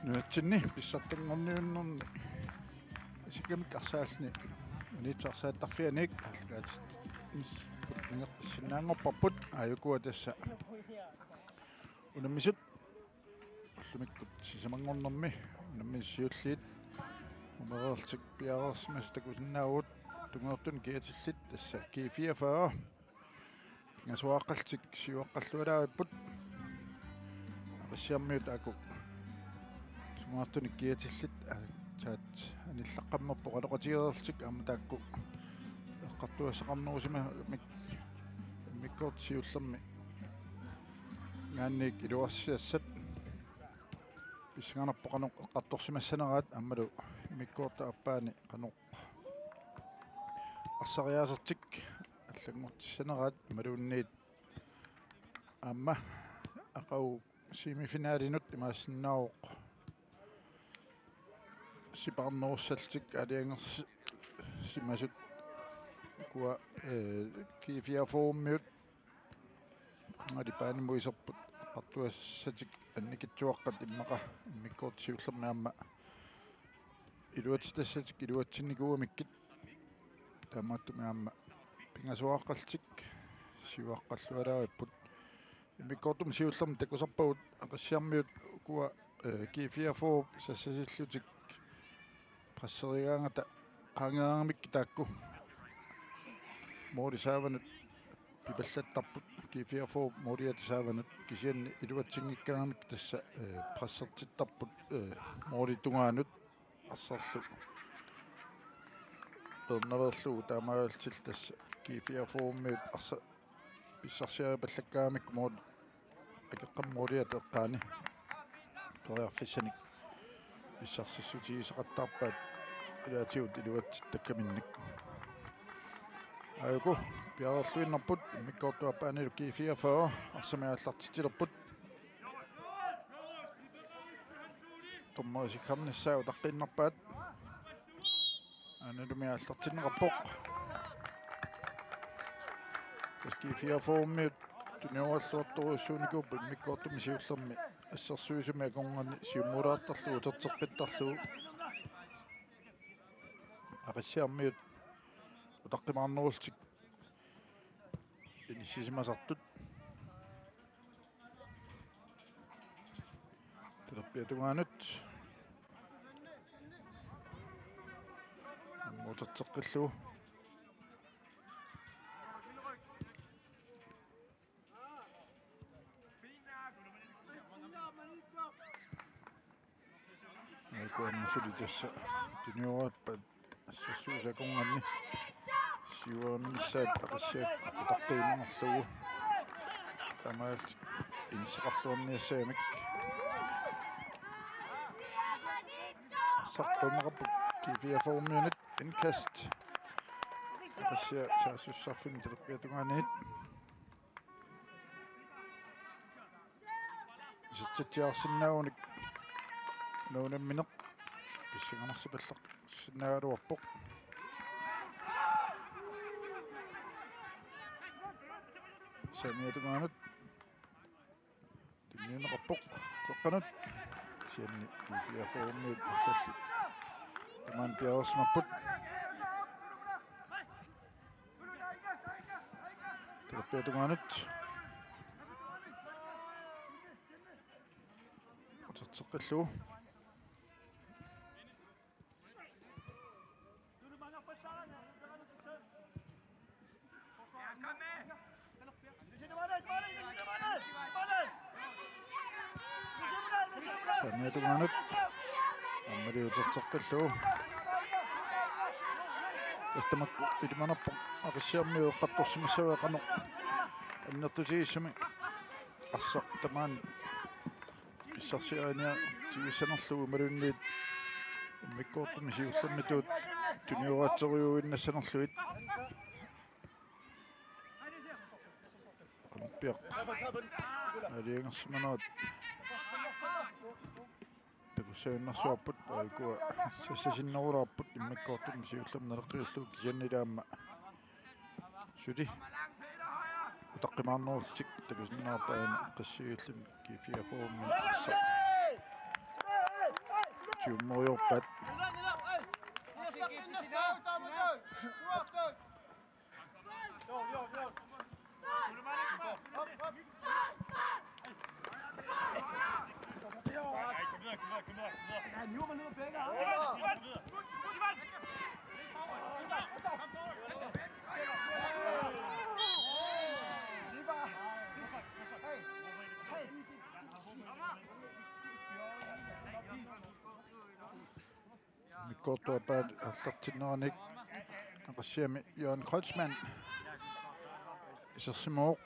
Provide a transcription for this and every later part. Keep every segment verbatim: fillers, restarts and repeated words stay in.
Nunatsinni pissartanngorniunnerni isikkamik arsaalluni unitsarsaattarfianik aallakaatitsinneqarsinnaanngorparput. Aajukua tassa unammisut ullumikkut sisamanngornermi unammisut siulliit umereerlutik piareersimasut takusinnaavugut. Tungaartunik kiatillit tassa G fireogfyrre. Pingasuaqqallutik siuaqqallualaavipput. Aqissiarmiut taakku sungaartunik kiatillit, aa, taat anillaqqammerput oqaloqatigereerlutik aamma taakku eqqartugassaqarnerusimamik immikkoortut siullermiingaanniit iluarsisassat. Pissanganarpoq qanoq eqqartorsimassaneraat aammalu immikkoortup aappaani qanoq arsariaasertik allanngortissaneraat imaluunniit aamma aqagu semifinalinut imaassinnaavoq sipaarnerussallutik aalajangersimasut ukua, ee, G fireogfyrre-miut angali paanimut iserput eqqartugassatik annikitsuaqqat immaqa immikkoortut siullermi aamma iluatsitassatik iluatsinnikuugamikku. Taamaattumik aamma pingasuaqqallutik siuaqqallualaavipput. Immikkoortumi siullermi takusarpagut Aqissiarmiut ukua, ee, G fireogfyrre sassasillutik presserigaangata qaangereeramikkit taakku mooli saavanut pipallattarput, G fireogfyrre mooliata saavanut, kisianni iluatsinngikkaangamik tassa, ee, pressertittarput, ee, moolip tungaanut arsarlu peernaveerlugu. Taamaalillutillu tassa G fireogfyrre-miut arsa- pissarsiaripallakkaangamikku mooli akeqqamik mooliata eqqaani periarfissanik pissarsissutigisaqattaarpaat ilaatigut iluatsittakkaminnik. Aajuku piareerluinnarput immikkoortup aappaanilu G fireogfyrre arsamik aallartitsilerput. Dommerit isikkoqarnissaat utaqqiinnarpaat. Aana ilumut aallartinneqarpoq. Tassa G fireogfyrre-miut tunioraalluartorujussuunikuupput immikkoortumi siullermi assersuisumi akornanni siumulaartarlugu uterteqqittarlugu. Aqissiarmiut utaqqimaarnerullutik inissisimasartut. Talerpiata tungaanut. Uterteqqillugu. Aajuku aamma suli tassa tuniorarpat assersuisut akornanni siuarnissaat Aqissiaq utaqqiinnarlugu. Taamaalillutik inissaqarluarniassagamik. Arsaq qiimaqarpoq G fireogfyrre-miunit. Indkast. Aqissiaq saassussarfimmi talerpiata tungaaniit. Isertitsiarsinnaagunik una unammineq pissanganarsipallaarsinnaagaluarpoq. Saamiata tungaanut. Tunniunneqarpoq qeqqanut. Kisianni G fireogfyrre-miut arlallit tamaani piareersimapput. Talerpiata tungaanut. Uterteqqillugu. Saamiata tungaanut. Aammali uterteqqillugu. Tassa tamakku ilimanarpoq Aqissiarmiut eqqartorsimassavaat qanoq annertutigisumik arsaq tamaani pissarsiariniartigissanerlugu imaluunniit immikkoortumi siullermitut tunioraaterujuinnassanerlugit. Qanorpiaq aalajangersimanerat takussagunarsuarput, aajuku sassasinnerulaarput immikkoortumi siullermi naleqqiullugu, kisiannili aamma suli utaqqimaarnerullutik takusinnaavaat aana qassiulluni G fireogfyrre-miut arsaq. Tiummeriorpaat. Immikkoortuapaat aallartinnerannik Aqissiami Johan Kreutzmann isersimavoq.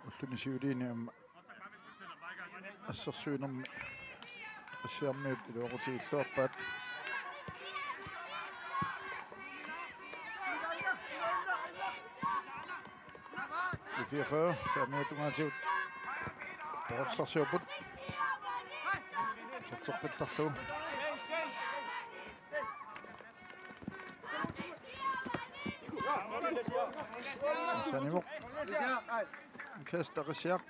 Ulluni siuliini aamma assersuinermi Aqissiarmiut iluaqutigilluarpaat. G fireogfyrre saamiata tungaatigut periarfissarsiorput. Isertittarlugu. Sanivoq. Kast Aqissiaq.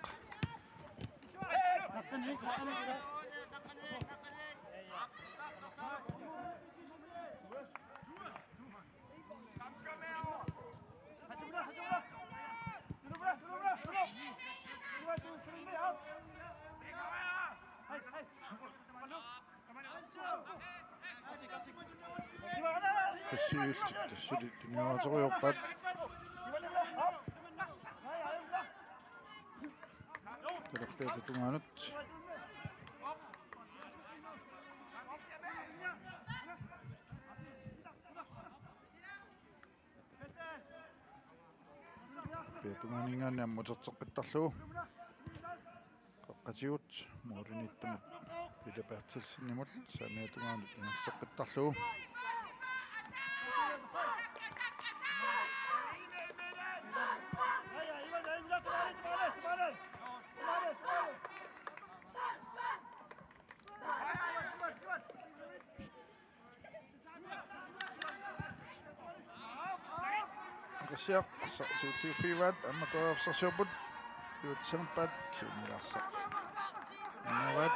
Tassanilu, tassanilu tunniuteriarpaat. Talerpiata tungaanut. Talerpiata tungaaninngaanniit aamma uterteqqittarlugu. Qeqqatigut, målimiittumut Peter Berthelsenimut, saamiata tungaanut isertittarlugu. Aqissiaq, sa-, siulliuffigivaat, aamma periarfissarsiorput, iluatsissimaarpaat, kisianni ilaasa. Imaavaat.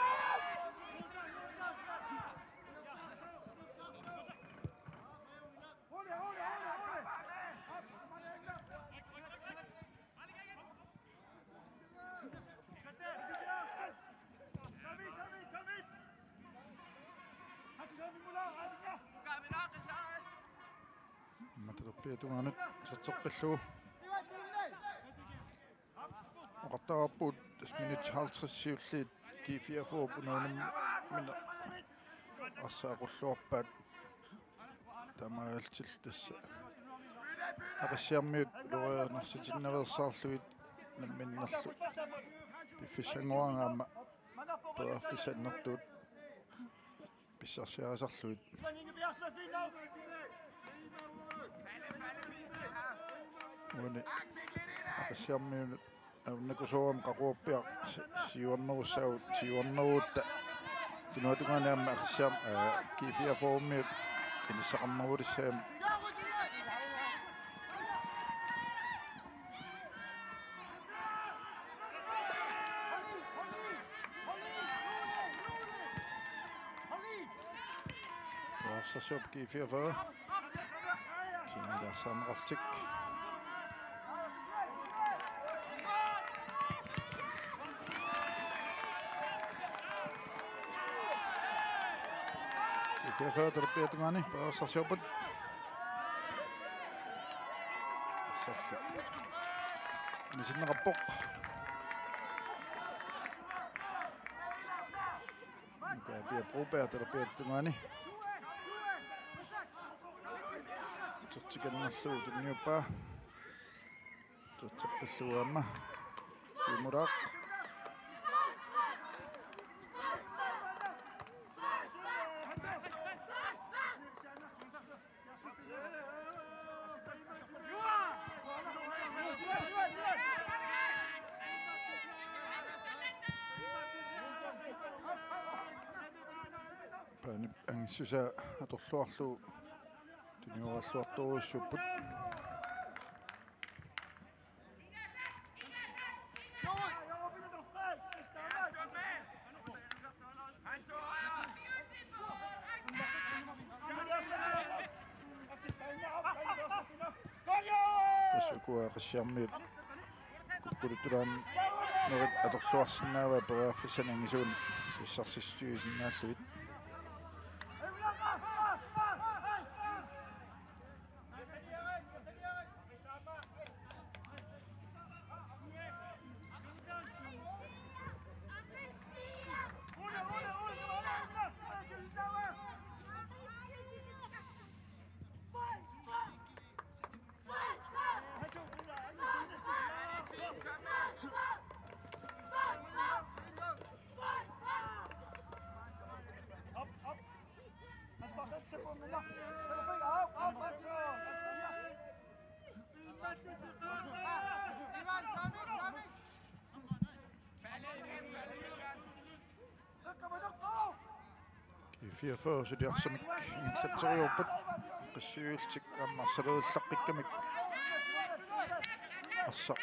Aamma talerpiata tungaanut iserteqqillugu. Oqartarparput tassa minutsit halvtreds siulliit G fireogfyrre unammineq arsaq aqulluarpaat. Taamaalillutillu tassa Aqissiarmiut ulorianarsitinnereersaarlugit namminnerlu piffissanngoraangat aamma periarfissat annertuut pissarsiarisarlugit. Uani Aqissiarmiunut Aunnakusoorami Qaqorpiaq si-, siuarnerussaagut, siuarneruutta. Tunuatungaani aamma Aqissiam-, aa, G fireogfyrremiut inissaqarnerulissagamik. Periarfissarsiorput G fireogfyrre. Kisianni ilaassaanneqarlutik. G fireogfyrre talerpiata tungaani periarfissarsiorput. Salli. Inisinneqarpoq. Mika Pia Broberg talerpiata tungaani. Utertikannerlugu tunniuppaa. Uterteqqillugu aamma. Siumulaaq. Paanip angissusaa atorluarlugu tunioralluartorujussuupput. Tassa ukua Aqissiarmiut kukkuluttulaannerit atorluarsinnaavaat periarfissanik angisuunik pissarsissutigisinnaallugit. G fireogfyrre suliarsamik ingerlatseriarpat, Aqissiuillutik aamma arsalerulaqqikkamik arsaq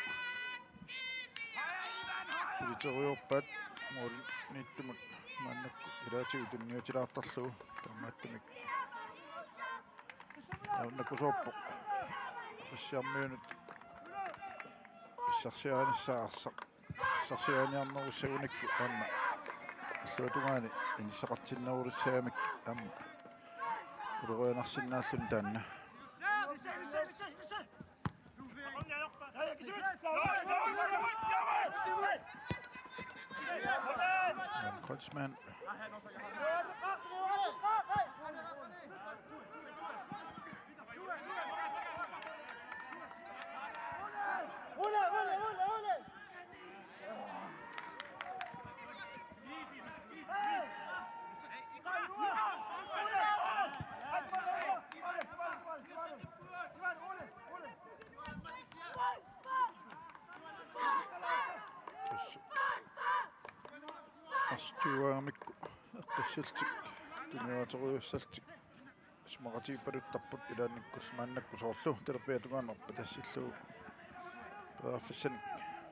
suliteriarpat, målimiittumut maannakkut ilaatigut tunniutilaartarlugu, taamaattumik ajornakusoorpoq Aqissiarmiunut pissarsiarinissaa arsaq. Pissarsiariniarnerussagunikku aamma illuatungaani inissaqartinnerulissagamikku aamma ulorianarsinnaalluni taanna. Kreutzmann. Tassa arsaq tyveqarmikku eqqissallutik, tuniuatorujussuullutik isumaqatigiippaluttarput ilaannikkut maannakkut soorlu talerpiata tungaanut patassillugu periarfissanik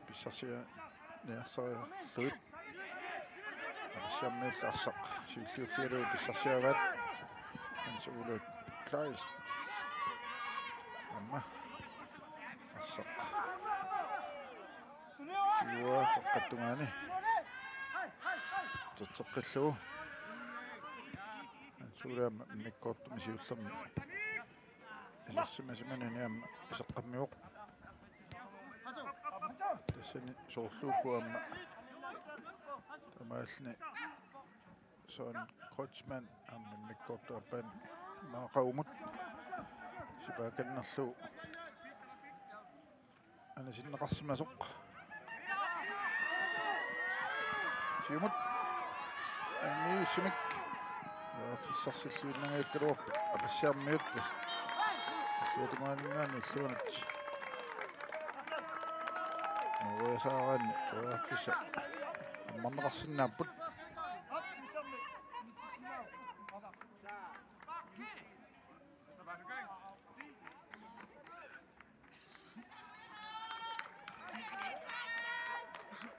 pissarsiariarlugit. Aqissiarmiut arsaq siulliuffigalugu pissarsiaraat. Hans Ole Kleist aamma arsaq tyve qaqqat tungaani uterteqqillugu. Hans Ole aamma immikkoortumi siullermi isersimasimani aamma iseqqammivoq. Tassani soorlu uku aamma taamaalilluni Søren Kreutzmann aamma immikkoortup aappaani maaqagumut sipaakannerlugu anisinneqarsimasoq. Siumut anguniussamik periarfissarsilluinnangajakkaluarput Aqissiarmiut, tassa illuatungaaninngaanniit illuanut Norgesaaraanni periarfissaq ammarneqarsinnaapput.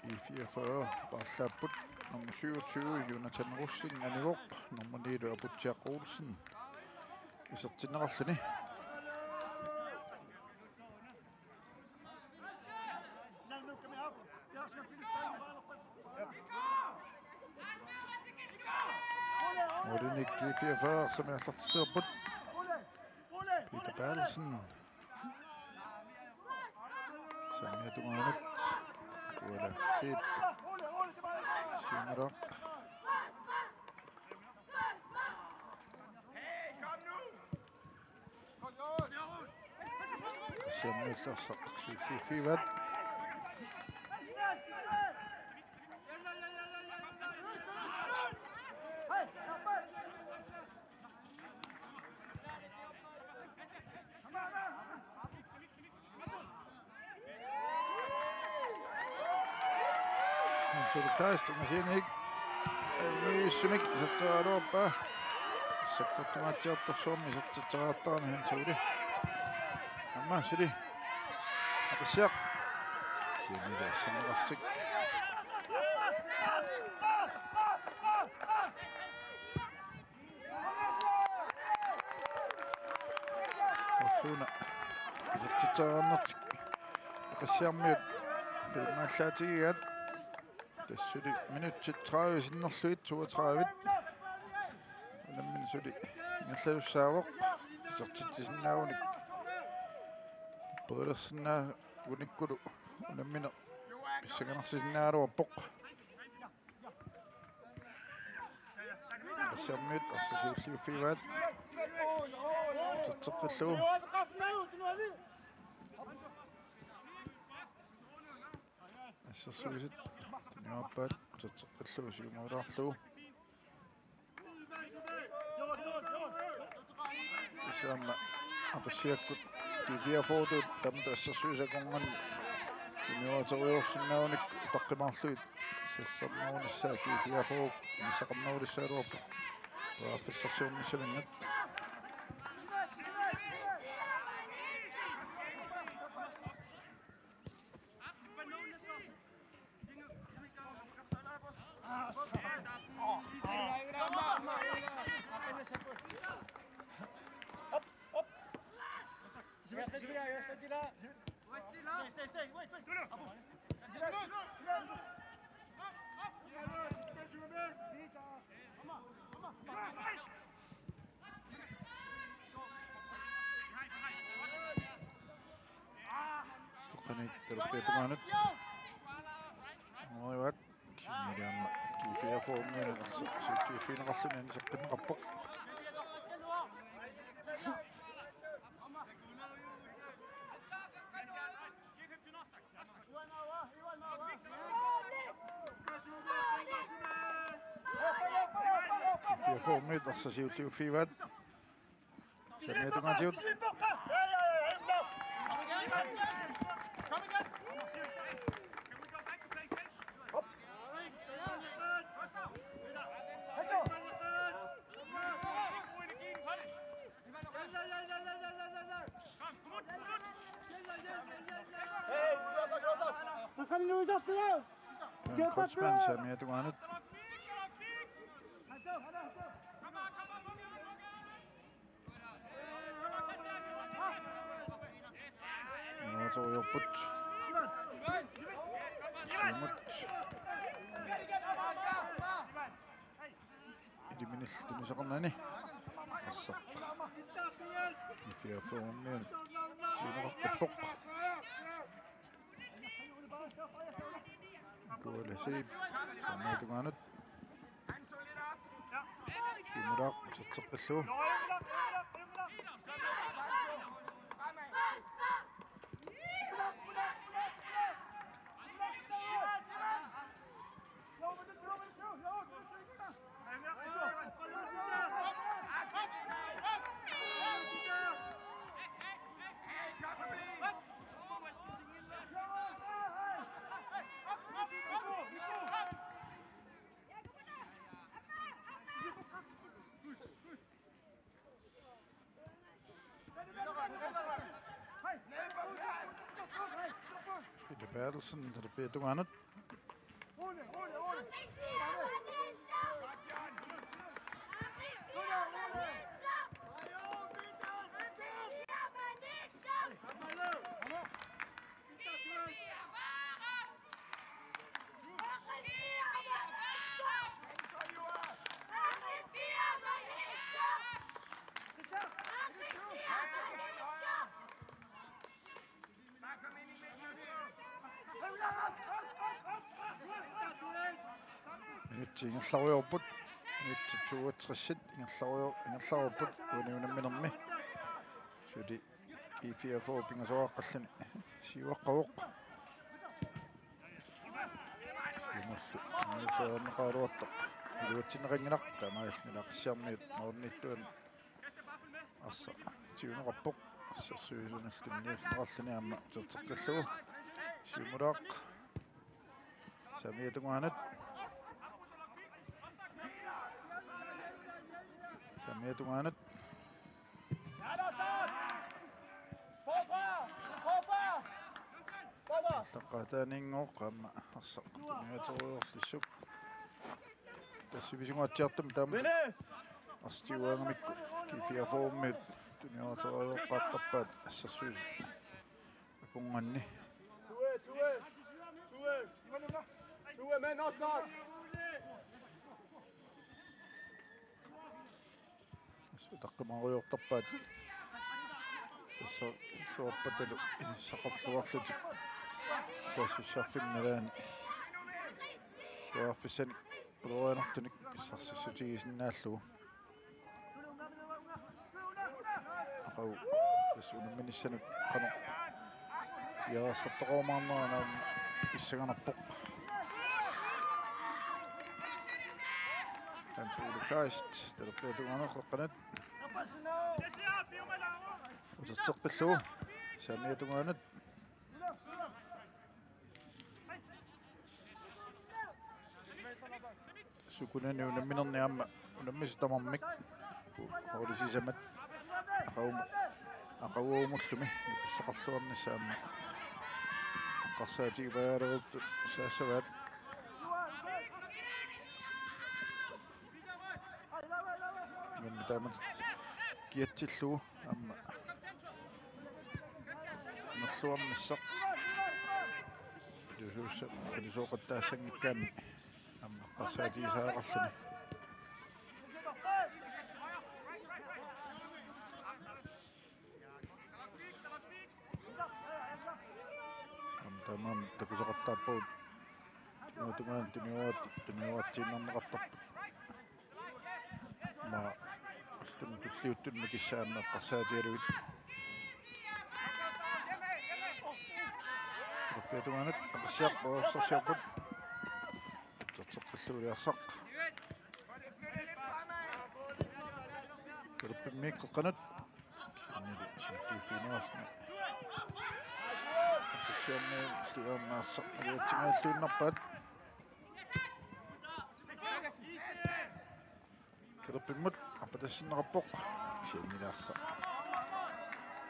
G fireogfyrre paarlaapput, nummer syvogtyve, Jonathan Rosing, anivoq, nummer ni-lu Aputsiaq Olsen isertinneqarluni. Målinik G fireogfyrre arsaq aallartittarput. Peter Berthelsen. Saamiata tungaanut. Kuala Siip. Siumulaq. Aqissiarmiut arsaq siulliuffigaat. Hans Ole Kleist ungasiinik anguniussamik iserteraluarpaa. Sakkortuaatsiartorsuarmik isertitseriartarami Hans Ole. Aamma suli Aqissiaq. Kisianni tassanngaartik. Orsuuna isertitseriarnertik Aqissiarmiut piumaallaatigigaat. Tassuli minutsit tredive sinnerlugit toogtredive. Unammineq suli ingerlasussaavoq. Isertitsisinnaagunik perilersinnaa- unikkulu unammineq pissanganarsisinnaagaluarpoq. Aqissiarmiut arsaq siulliuffigaat. Uterteqqillugu. Assersuisut tunniuppaat, uterteqqillugu siumulaarlugu. Tassa aamma Aqissiakkut G fireogfyrre taamatut assersuisat akornanni tunniuteriarsinnaagunik utaqqimaarlugit sassarnerunissaa G fireogfyrre inissaqarnerulissagaluarpoq periarfissarsiornissaminnut. Qanittut talerpiata tungaanut. Moivat. Kisianni aamma G fireogfyrre-miunit arsaq siulliuffigineqarluni anisaqqineqarpoq. G fireogfyrre-miut arsaq siulliuffigaat. Saamiata tungaatigut. Kreutzmann saamiata tungaanut. Iluatoriarput. Siumut. Iliminillu tunisaqarnani. Arsaq G fireogfyrre-miunit siuneqartarpoq. Kuala Siip saamiata tungaanut. Siumulaaq uterteqqillugu. Peter Berthelsen, talerpiata tungaanut. Minutsit ingerlarujoorput. Minutsit toogtresit ingerlarujo-, ingerlarupput uani unamminermi. Suli G fireogfyrre pingasoqaqqalluni siuaqqavoq. Siumullu minutsit ingerlarujoorput. Iluatsinneqanngilaq taamaalilluni Aqissiarmiut nuanniittuan arsaq siuneqarpoq. Assersuisunullu tunniunneqarluni aamma uterteqqillugu. Siumulaaq. Saamiata tungaanut. Saamiata tungaanut. Taqqaataaniinngooq aamma arsaq tunniuteriarlissuk. Tassa sivisunnguatsiartumik taama arsaq tiguaangamikku G fireogfyrremiut tunniuteriarpaat assersuut akornanni. Utaqqimaarujoortarpaat. Tassa illuarpatalu inissaqarluarlutik. Saassussaaffimmi nalaani periarfissanik ulorianartunik pissarsissutigisinnaallugu. Aqagu tassa unamminissanut qanoq piareersartoqarumaarnera aamma pissanganarpoq. Hans Ole Kleist, talerpiata tungaanut qeqqanut. Uterteqqillugu, saamiata tungaanut. Sukunani unamminerni aamma unammisut tamarmik. Holdit sisamat aqagum-, aqaguugullumi nipissaqarluarnissaq aamma eqqarsaatigipajaaleruttut saassavaat. Imanna taamatut kiatsillugu aamma nerluarnissaq. Ilusuussa-, ilusooqattaassanngikkaanni aamma eqqarsaatigisariaqarluni. Aamma taamaammat takusaqattaarpagut. Tungaanut tungaanut tuniuat-, tuniuatsiinnarneqartarput. Aamma ulluni tulliuttuni mikissaanni eqqarsaatigalugit. Talerpiata tungaanut Aqissiaq periarfissarsiorput. Uterteqqillugu arsaq. Talerpimmiit qeqqanut. Annili siuttuuffigineqarluni. Aqissiarmiut tiaarnaarsa aliatsingajalluinnarpaat. Talerpimmut arpatassinneqarpoq. Kisianni arsaq.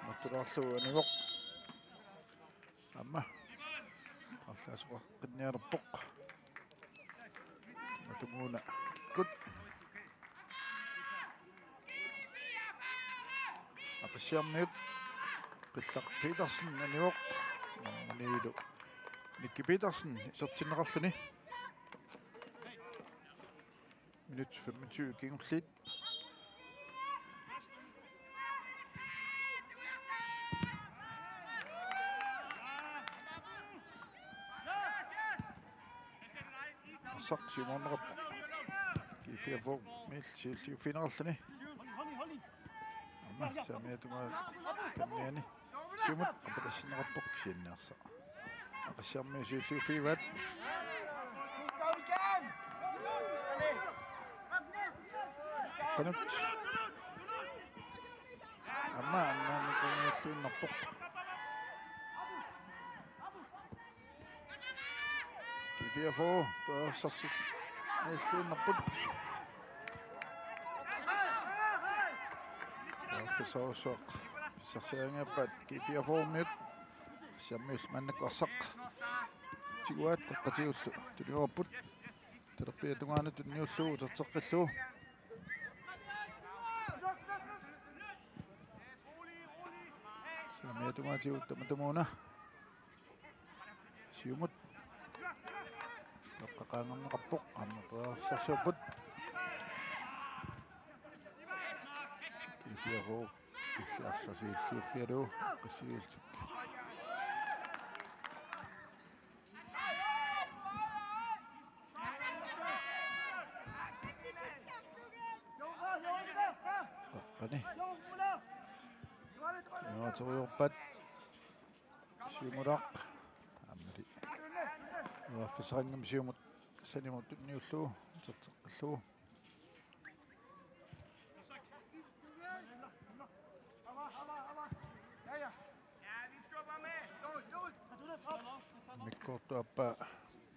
Mattulaarlugu anivoq. Aamma. Paarlaasoqaqqinnialerpoq. Matumuuna kikkut. Aqissiarmiut. Qillaq Petersen anivoq. Aamma Niilu. Nikki Petersen isertinneqarluni. Minut femogtyve kingulliit. Arsaq siumuunneqarpoq. G fireogfyrremiut siulliuffigineqarluni. Aamma saamiata tungaanut kanniani. Siumut arpatassinneqarpoq kisianni arsaq. Aqissiarmiut siulliuffigivaat. Qanut. Aamma annaanikuunnarluinnarpoq. G fireogfyrre periarfissarsiorluinnarput. Periarfissarsuaq pissarsiarinngiappaat G fireogfyrremiut. Aqissiarmiut maannakkut arsaq. Tiguaat qeqqatigalugit tuniuarput. Talerpiata tungaanut tunniullugu uterteqqillugu. Saamiata tungaatigut tamatumuuna. Siumut. Toqqaqaannarneqarpoq aamma periarfissarsiorput. Kisianni illit arsaq siulliuffigalugu qissigiilsuk. Qani. Nuateriorpat. Siumulaaq. Aamma. Periarfissaqanngimmat siumut sanimut tunniullugu. Uterteqqillugu. Mikkoortup aappaa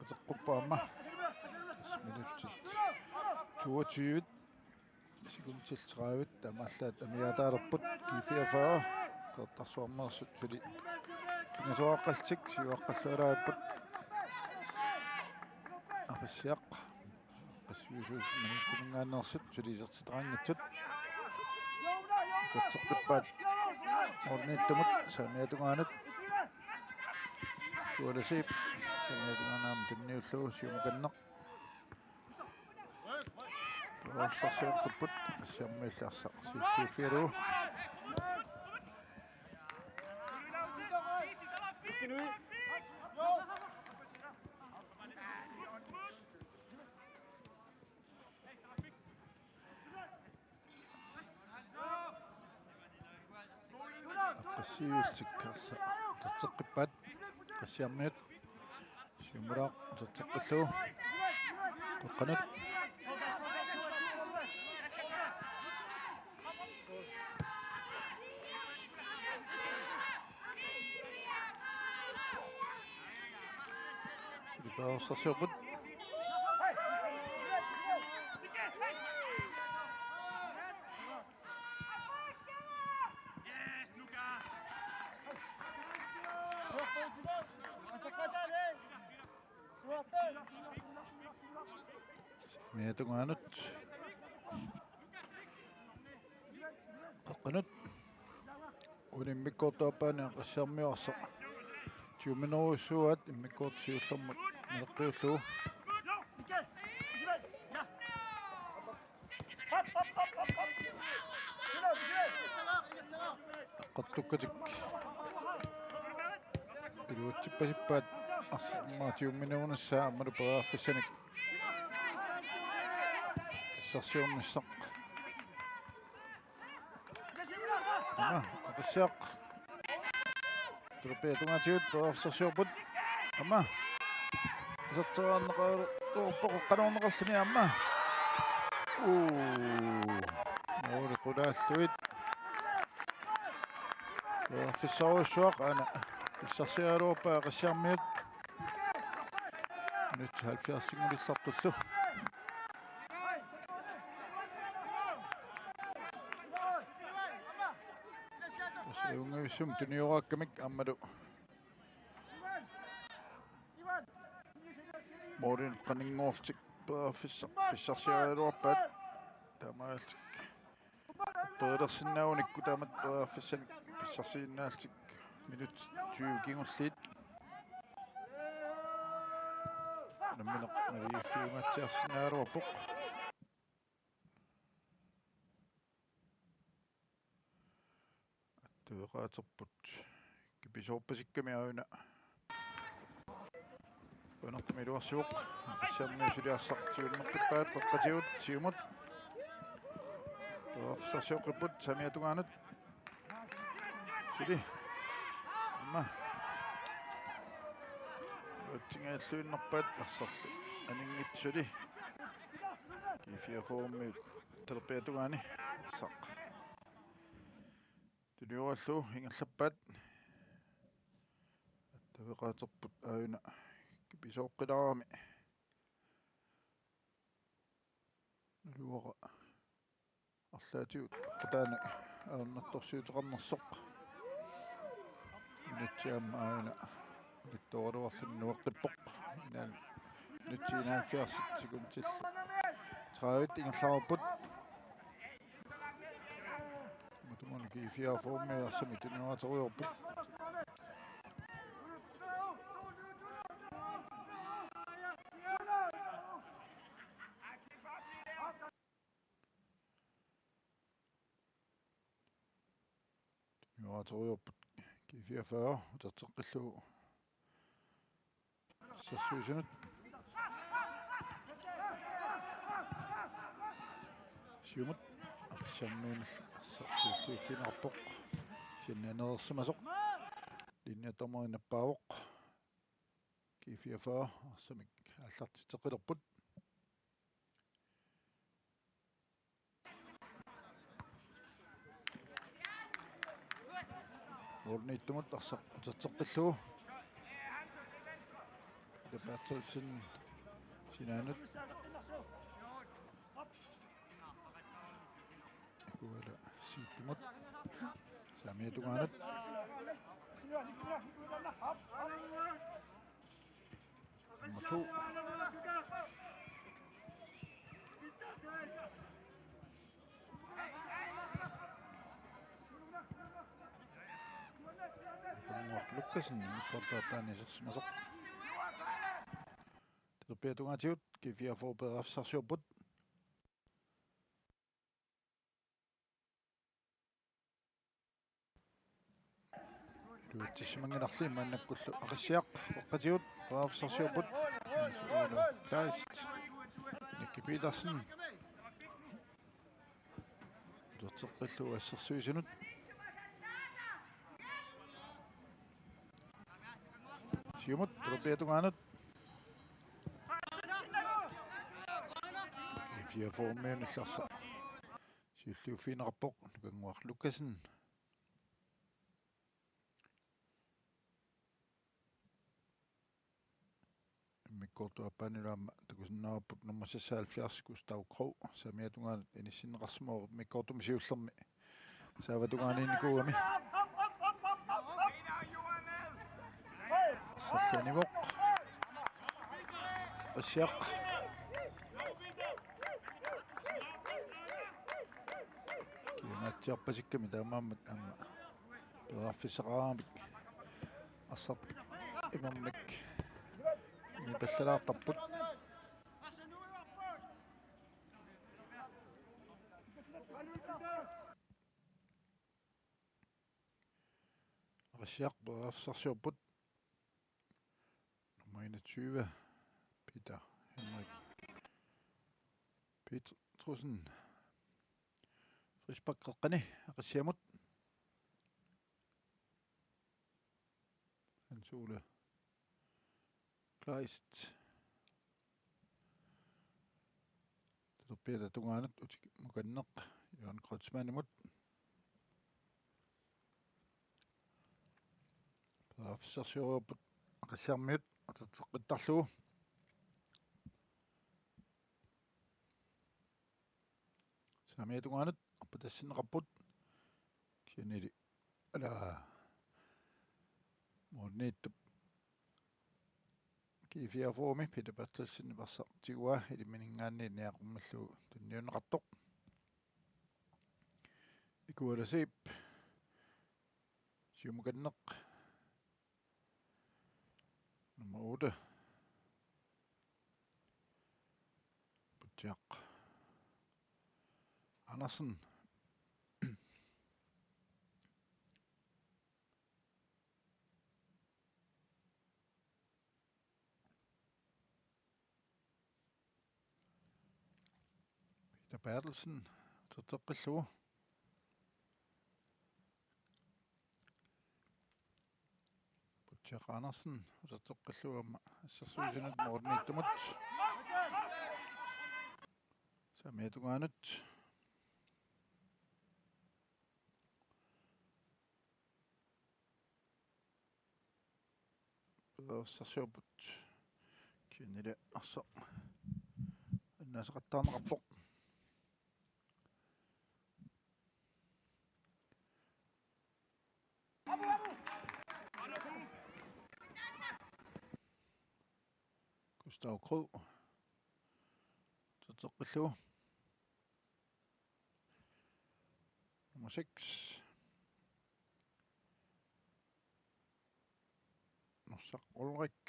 ateqqupput aamma. Minutsit toogtyve. Sekundit tredive. Taamaallaat amigaataalerput G fireogfyrre. Qeqertarsuarmeersut suli. Suaqqaltik siuaqqalluaraapput. Aqissiaq. Qassuisuus minuttimingaanneersut sulisertitaqanngitsut. Uterteqqippaat. Orniittumut saamiata tungaanut. Kualasiip saamiata tungaanut tunniullugu siumukanneq. Arsaq siortupput, Aqqasiarmiut arsaq siulliuffigalugu. Aqqasiivillutik arsaq uterteqqippaat. Aqqasiarmiut. Siumulaaq uterteqqillugu. Qeqqanut. Ilipaarsarsiorput. Saamiata tungaanut. Qeqqanut. Uani immikkoortup aappaani Aqqasiarmiuarsaq. Tyveminerujussuuaat immikkoortup siullermut naleqqiullugu. Eqqartukkatik iluatsippasippaat arsaq aamma tyveminerunissaa aammalu periarfissanik pissarsiornissaq. Aamma Aqissiaq. Talerpiata tungaatigut periarfissarsiorput. Aamma. Iserteraarneqaruuppoq qanoq oqarluni aamma. Uu. Måli qulaallugit. Periarfissarujussuaq aana. Pissarsiaraluarpaat Aqqasiarmiut. Minutsit halvfjerdsinnguulluartullu. Tassa ajunngivissumik tunioraakkamik aammalu målinik qaninngorlutik periarfissaq pissarsiaraluarpaat. Taamaalillutik periarsinnaagunikku taamatut periarfissanik pissarsiinnaallutik minutsit tyve kingulliit. Nammineq naligiiffiungaatsiarsinnaagaluarpoq. Attaveqaaterput kipisoorpasikkami aajuna. Qujanartumik iluarsivoq. Aqqasiarmiut suli arsaq siunnerpippaat qeqqatigut siumut. Periarfissarsiorput saamiata tungaanut. Suli. Aamma. Uatsingajalluinnarpaat arsarlu. Aninngitsoq suli. G fireogfyrremiut talerpiata tungaani. Arsaq. Tunioralugu ingerlappaat. Attaveqaaterput aajuna kipisooqqilaarami. Naluara arlaatigut aqqutaani ajornartorsiuteqarnersoq. Minutsit aamma aajuna ulittooraluarluni nueqqippoq. Inal minutsit enoghalvfjerds sekundit tredive ingerlareerput. Matuma G fireogfyrremiut arsamik tunioraaterujoorput. Tunioraaterujoorput G fireogfyrre uterteqqillugu. Sassuisunut. Siumut. Aqqasiarmiunillu arsaq siulliuffigineqarpoq. Sinnaneersimasoq. Linjedommerit nappaavoq. G fireogfyrre arsamik aallartitseqqilerput. Målimiittumut arsaq uterteqqillugu. Peter Berthelsen sinaanut. Akuala Siipimut. Saamiata tungaanut. Nummer to. Nukaannaq Lukassen, immikkoortup aappaani isersimasoq. Talerpiata tungaatigut, G fireogfyrre periarfissarsiorput. Iluatsissimanngilarli maannakkullu Aqissiaq, Qeqqatigut, periarfissarsiorput. Ole Kleist, Nicky Petersen. Uterteqqillugu assersuisunut. Siumut, talerpiata tungaanut. G fireogfyrre-miunillarsa siulliuffigineqarpoq, Nukaannguaq Lukassen. Immikkoortup aappaanilu aamma takusinnaavarput nummer seksoghalvfjerds Gustav Krog, saamiata tungaanut inissinneqarsimavoq immikkoortumi siullermi. Saava tungaaniinnikuugami. Sallianivoq. Aqissiaq. Kiinaatsiarpasikkami taamaammat aamma periarfissaqaramik arsaq imermik nipallalaartarput. Aqissiaq periarfissarsiorput. Nummer enogtyve, Peter Henrik Petrusson. Frispark qeqqani Aqissiamut. Hans Ole Kleist. Talerpiata tungaanut utikimukanneq Jørgen Kreutzmannimut. Periarfissarsiorput Aqissiarmiut uterteqqittarlugu. Saamiata tungaanut arpatassinneqarput. Kisiannili ala målimiittup G fireogfyrre-mi Peter Berthelsen arsaq tiguaa, ilimininngaanniit niaqqummillugu tunniunneqartoq. Ikuala Zeeb siumukanneq. Nummer otte. Putsiaq Andersen. Peter Berthelsen, uterteqqillugu. Putsiaq Andersen, uterteqqillugu aamma assersuisunut målimiittumut. Saamiata tungaanut. Periarfissarsiorput. Kisiannili arsaq annaasaqattaarneqarpoq. Gustav Krog. Uterteqqillugu. Nummer seks. Norsaq Ulrik.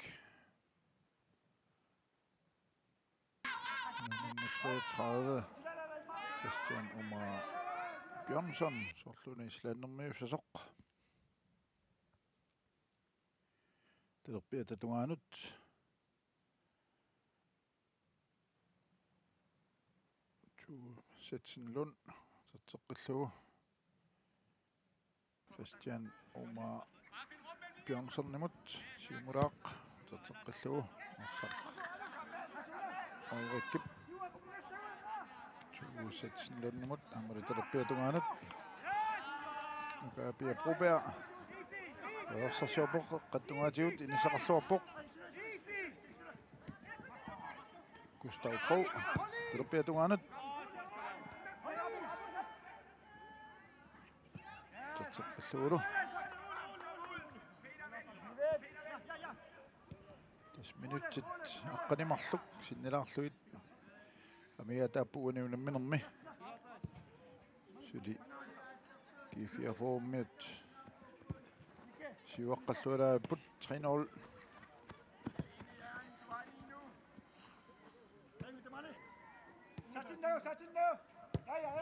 Nummer treogtredive. Christian Omar Bjørnsson. Soorluuna islandimiussasoq. Talerpiata tungaanut. Tue Setsen Lund, uterteqqillugu. Christian Omar Bjørnssonimut, siumulaaq, uterteqqillugu, Norsaq Ulrikip. Tue Setsen Lundimut, aamma talerpiata tungaanut. Nuka Pia Broberg. Periarfissarsiorpoq, qeqqata tungaatigut, inissaqarluarpoq. Gustav Krog. Talerpiata tungaanut. Uterteqqillugulu. Minutsit aqqaneq-marluk sinnilaarlugit. Amigaataapput uani unamminermi. Suli G-fireogfyrremiut siuaqqalluarput tre nul.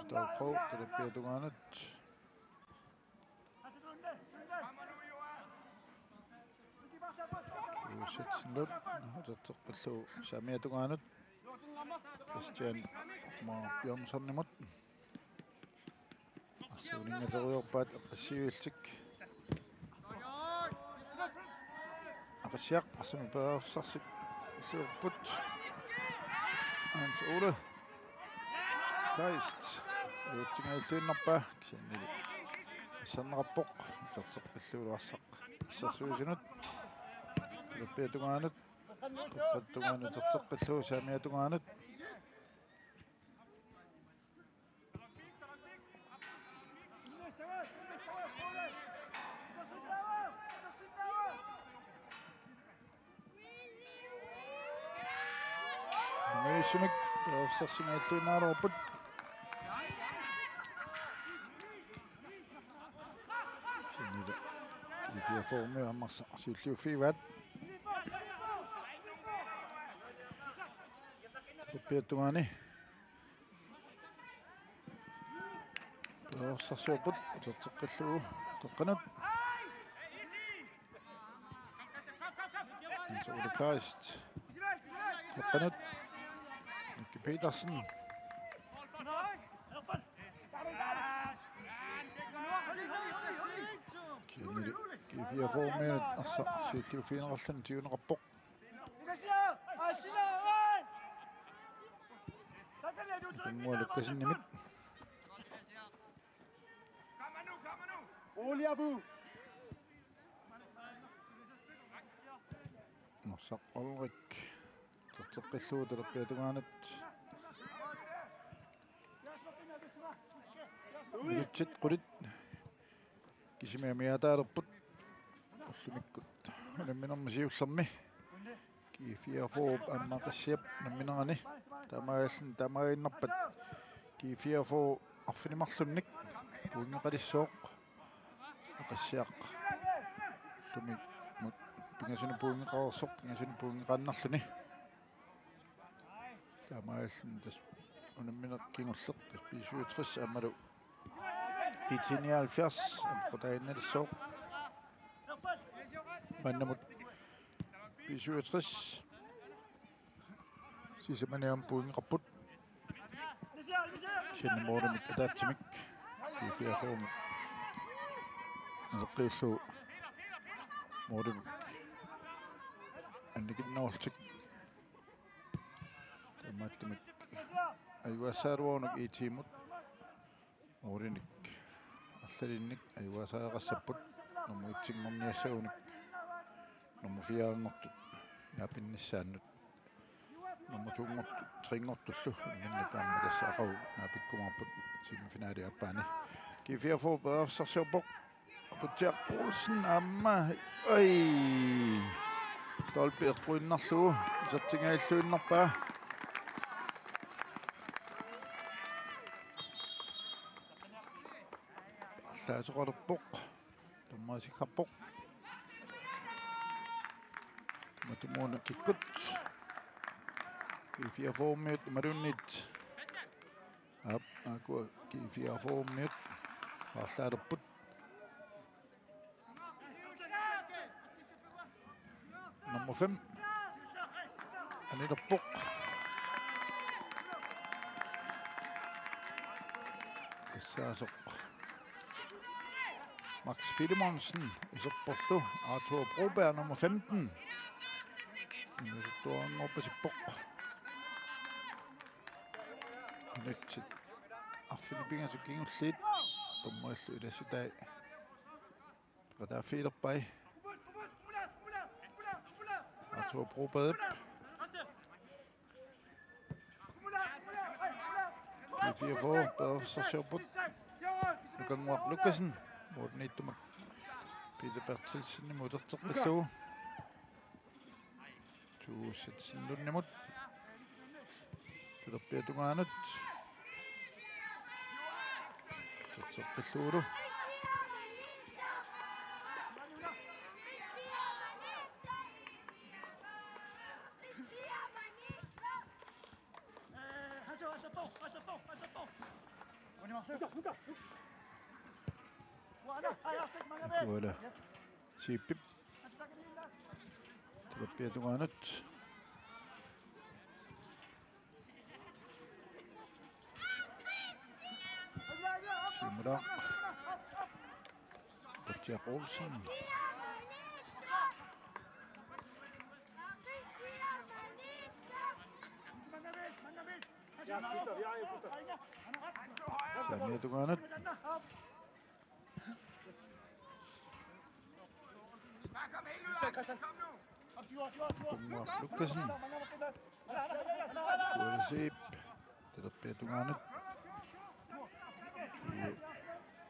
Gustav Krog, talerpiata tungaanut. Uusitsinut, uterteqqillugu saamiata tungaanut. Christian Omar Bjørnsonimut. Arsuuningateriorpaat Aqissiuillutik. Aqissiaq arsamik periarfissarsiorput. Hans Ole Kleist. Uatsinngajalluinnarpaa kisiannili asserneqarpoq. Uterteqqillugu arsaq assersuisunut. Talerpiata tungaanut. Talerpiata tungaanut uterteqqillugu saamiata tungaanut. Amigaataapput periarfissarsingajalluinnaareerput. Sinnilu G-fireogfyrremiut aamma arsaq siulliuffigivaat. Talerpiata tungaani. Periarfissarsiorput uterteqqillugu qeqqanut. Hans Ole Kleist. Qeqqanut. Nicky Petersen. Kisiannili G-fireogfyrremiut arsaq siulliuffigineqarluni tiguneqarpoq. Nikanngua Lukassenimit. Norsaq Ulrik. Uterteqqillugu talerpiata tungaanut. Minutsit qulit. Kisimik amigaataalerput. Ullumikkut unamminermi siullermi. G-fireogfyrre aamma Aqissiap unamminerani. Taamaalilluni taamaaginnarpat G-fireogfyrre arfineq-marlunnik pointeqalissooq. Aqissiaq. Ullumikkut pingasunut pointeqareersoq, pingasunut pointeqaannarluni. Taamaalilluni tassa unammineq kingulleq tassa B syvogtres aammalu I T nioghalvfjerds aamma qutaaginnalissooq. Maannamut B syvogtres sisamaniit aamma pointeqarput. Kisianni målimik ataatsimik G-fireogfyrremut naleqqiullugu målimik annikinnerullutik. Taamaattumik ajugassagaluarunuk I T-mut målinik arlalinnik ajugassaqassapput, nummer et-inngorniassagunik nummer fire-nngortut naapinnissaannut nummer to-nngortut, tre-nngortullu unninni taama tassa aqagu naapikkumaarput semifinali aappaani. G-fireogfyrre periarfissarsiorpoq. Aputsiaq Poulsen aamma, ai, stolpe eqquinnarlugu isertingajalluinnarpaa. Paarlaasoqalerpoq. Dommerisakkarpoq. Matumuuna kikkut. G-fireogfyrremiut imaluunniit, aap, aajuku G-fireogfyrremiut paarlaalerput. Nummer fem anilerpoq. Tassaasoq Max Filemonsen iserporlu Arthur Broberg, nummer femten. Inuusuttuaranngorpasippoq. Minutsit arfineq-pingasut kingulliit dommerillu ilassutaat peqataaffigilerpai. Arthur Broberg. G-fireogfyrre periarfissarsiorput. Nukannguaq Lukassen. Målimiittumut Peter Berthelsenimut uterteqqillugu. Juussitsinlunimut. Talerpiata tungaanut. Terteqqillugulu. Voilà. Siipip. Talerpiata tungaanut. Siumulaaq. Patrick Olsen. Saamiata tungaanut. Mark Lukassen. Kuala Siip. Talerpiata tungaanut.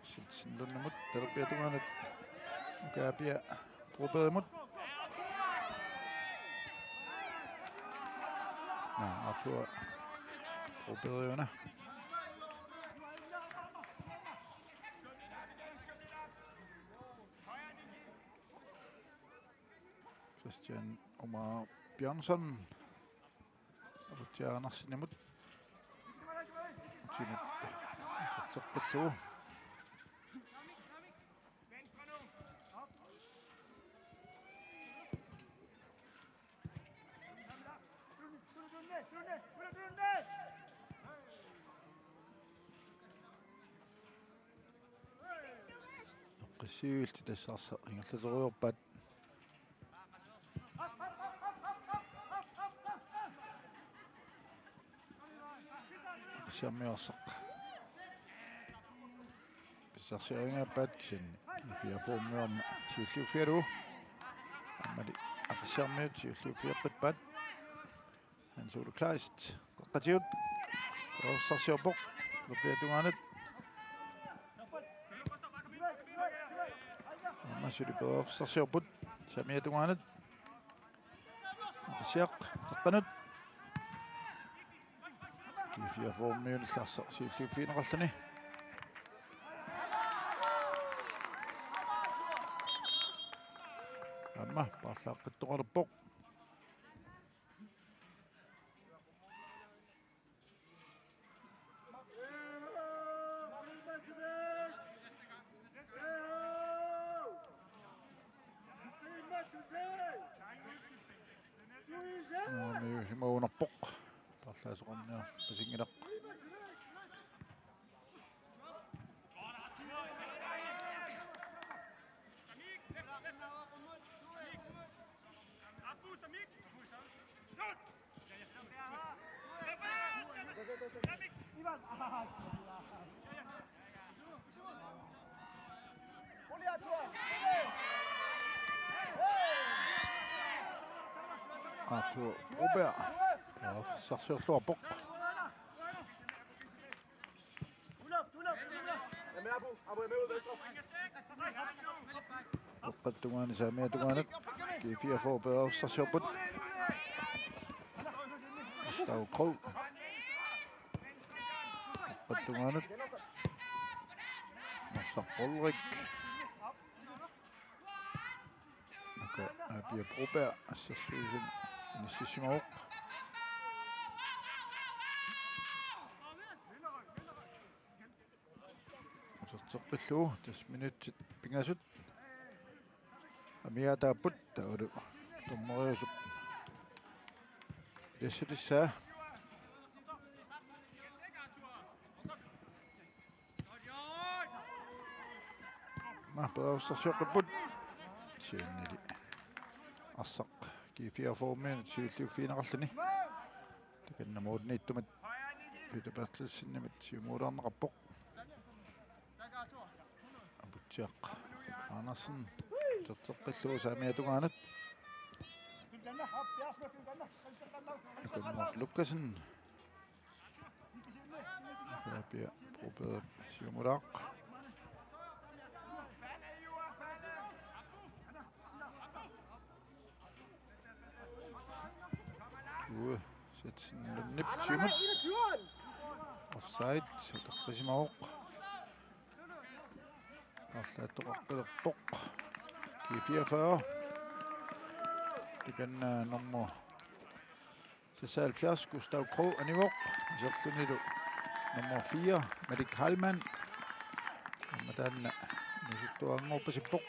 Juussitsinlunimut. Talerpiata tungaanut. Kaapia Brobergimut. Naa, Arthur Broberg una. Christian Omar Bjørnsson. Aputsiaq Andersenimut. Sinut. Terteqqillugu. Qissiuilti tassa arsaq ingerlaterujoorpaat. Qissiarmiuarsaq. Pissarsiarigaappaat kisianni G fireogfyrremiut aamma siulliuffigalugu. Aammali Aqissiarmiut siulliuffioqqippaat. Hans Ole Kleist, qeqqatigut. Periarfissarsiorpoq. Talerpiata tungaanut. Aamma suli periarfissarsiorput. Saamiata tungaanut. Aqissiaq, taqqanut. G fireogfyrremiunillu arsaq siulliuffigineqarluni. Aamma paarlaaqqittoqalerpoq. Nuummiusimagunarpoq. Paarlaasoqarniarpasinngilarput. Arthur Broberg. Periarfissarsiorluarpoq. Qeqqata tungaani saamiata tungaanut. G fireogfyrre periarfissarsiorput. Gustav Krog. Qeqqata tungaanut. Narsaq Ulrik. Aka Apia Broberg assersuisuni inississimavoq. Uterteqqillugu tassa minutsit pingasut amigaataapput taavalu dommeriusup ilassutissaa. Aamma periarfissarsioqqipput. Kisiannili arsaq G fireogfyrremiunut siulliuffigineqarluni. Takanna målimiittumut Peter Berthelsenimit siumuulaarneqarpoq. Aputsiaq Andersen. Uterteqqillugu saamiata tungaanut. Akunneraq Lukassen. Apia Broberg siumuulaaq. Sitsenlunip siumut. Offside, utaqqisimavoq. Arlaattoqaqqilerpoq. G fireogfyrre. Takanna nummer seksoghalvfjerds, Gustav Krog anivoq. Iserlunilu nummer fire, Malik Heilmann. Aamma taanna inuusuttuaranngorpasippoq.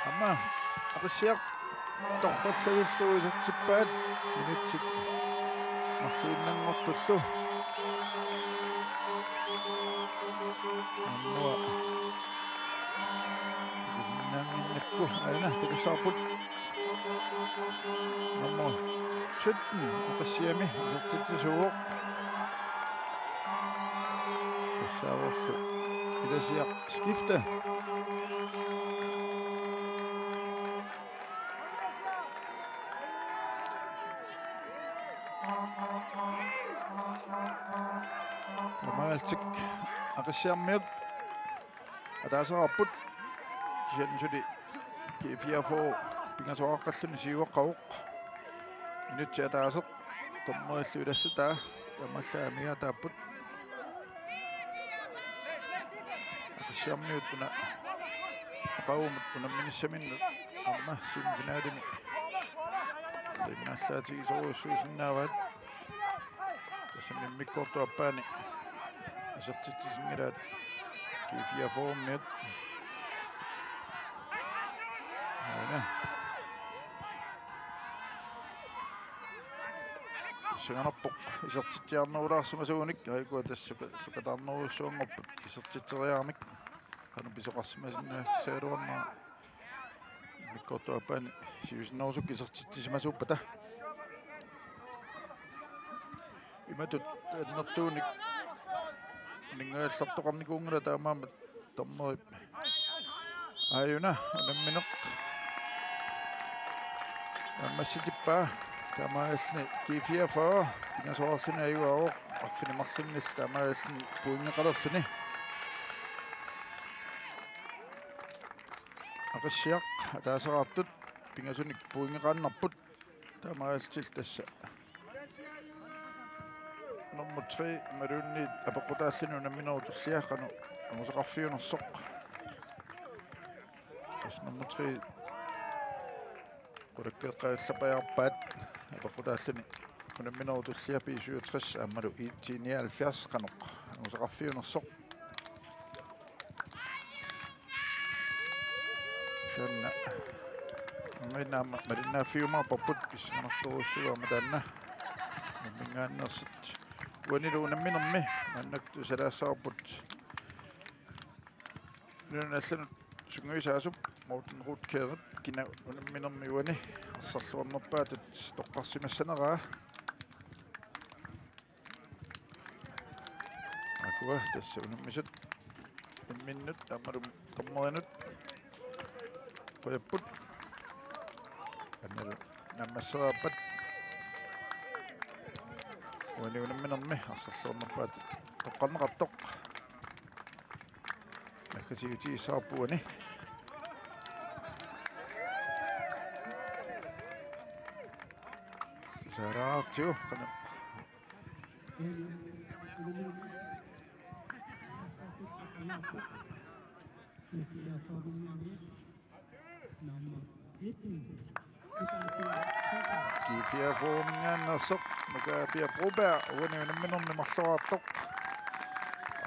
Aamma Aqissiaq torrallagillugu isertippaat, minutsit marluinnanngortullu. Aamma takusinnaannginnakku aana takussavarput. Nummer sytten, Aqissiami isertitsisuuvoq. Tassaavorlu ilasiaq skifte. Taamaalillutik Aqissiarmiut ataaseqarput. Kisianni suli G fireogfyrre pingasoqaqqalluni siuaqqavoq. Minutsit ataaseq dommerillu ilassutaa taamaallaat amigaataapput. Aqissiarmiut una aqagumut unamminissaminnut aamma semifinalimi pinnaallaatigisorujussuusinnaavaat. Tassami immikkoortup aappaani isertitsisinngilaat G fireogfyrremiut. Aana. Pissanganarpoq isertitsiarnerulaarsimasuunik, aajuku tassa suka-, sukataarnerujussuanngorput isertitseriaramik. Qanoq pisoqarsimasinnaassaagaluarnera. Immikkoortup aappaani siusinnerusukkut isertitsisimasuuppata. Imatut annertuunik uninngagallartoqarnikuunngilaq, taamaammat dommerip aajuna unammineq naammassitippaa. Taamaalilluni G fireogfyrre pingasoqarluni ajugaavoq, arfineq-marlunnillu taamaalilluni pointeqalerluni. Aqissiaq ataaseqartut pingasunik pointeqaannarput. Taamaalillutillu tassa nummer tre imaluunniit apeqqutaalluni unamminerup tullia qanoq angusaqarfiunersoq. Tassa nummer tre qulakkeeqqajallapajaarpaat apeqqutaalluni unamminerup tullia B syvogtres aammalu I T nioghalvfjerds qanoq angusaqarfiunersoq. Taanna. Aamma malinnaaffiumaarparput, pissanganartorujussuuvoq aamma taanna. Unamminngaanneersut. Uanilu unamminermi maannakkut tusalaassavarput. Nunanut allanut sungiusaasup Morten Rutkjærip kina unamminermi uani arsarluarnerpaatut toqqarsimassaneraa. Akua tassa unammisut imminnut aammalu dommerinut qujapput. Annalu naammassereerpat. Uani unamminermi arsarluarnerpaatut toqqarneqartoq. Naggasiutigissavarput uani. Tusaraartigu qanoq. Nummer et. G fireogfyrreminngaanneersoq Makaabia Broberg uani unamminermi marloraartoq.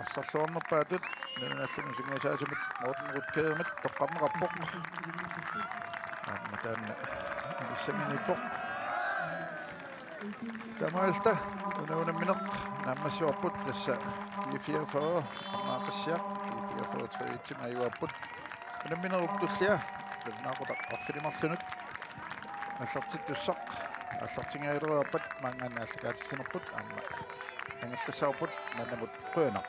Arsarluarnerpaatut nunanut allanut sungiusaasumit Morten Rutkjærimit toqqarneqarpoq. Aamma taanna inissaminiippoq. Taamaalilluta una unammineq naammassivarput tassa G fireogfyrre aamma Aqissiaq G fireogfyrre tre et-imik ajugaapput. Unamminerup tullia nalunaaqutaq arfineq-marlunut aallartittussaq aallartingajaleriarpat maanngaanniit aallakaatitsinerput aamma angeqqissavarput maannamut qujanaq.